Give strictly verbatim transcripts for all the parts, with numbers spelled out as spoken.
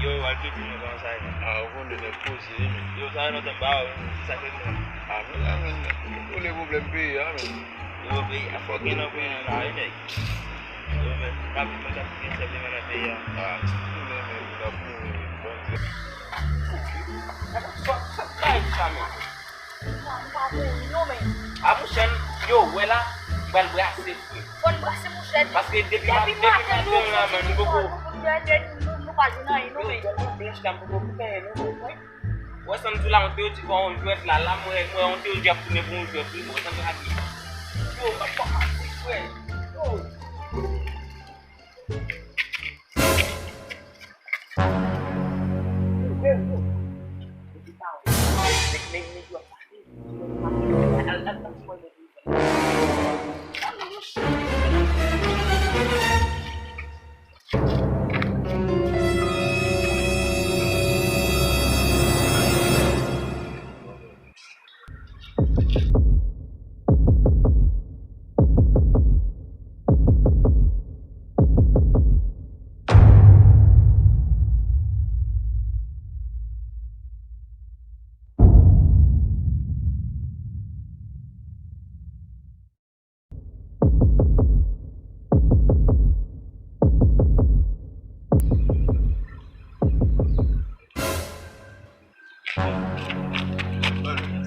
Yo, al tou di nou kòman sa ye. Ah, ou konnen nèg poze, wi, men. Yo, sa fè lontan m pa wè w, men, se sa k ret mwen. Ah, men la, men, nou konnen pwoblèm peyi a, men. Yo, peyi a fòk gen nan peyi la, wi, nèg. Yo, men, n ap viv, men, n ap gen sèlman nan peyi a. Ah, nou konnen, men, n ap mouri, wi, bon. Sa, sa, sa, sa, sa, men. Mwen pa mouri non, men. A, monchè, yo, wè la, m pral brase, frè. Fò n brase, monchè. Paske depi ma-, depi maten la, men, nou poko, nou, nou, nou pa jwenn anyen non, men. Yo, tèlman blanch la, m poko pou anyen non, men. Wè sa m di w la, yon te yo di fè yon jwèt la, la, mwen, mwen, yon te yo di ap tounen pou yon jwèt, wi, bon, sa m lage. Yo, m ap fè, frè. Yo.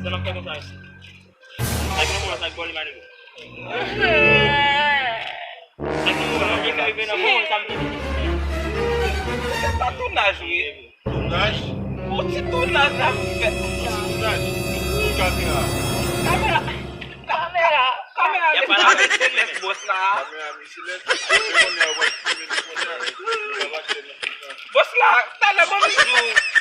Sa n ap fè konsa, isi? Sa k nan mwen, sa k bò li, Manilo? Sa k nan mwen, sa k rive nan mwen, sa m di. Se pa tounaj, wi. Tounaj? Yon ti tounaj n ap fè. Yon ti tounaj? Sou kamera? Kamera. Kamera. Kamera. Y ap pale avèk Selès, bòs la. Kamera, men Selès. Ou konnen w ap filme nou konsa. Bòs la, talè, ban m di w.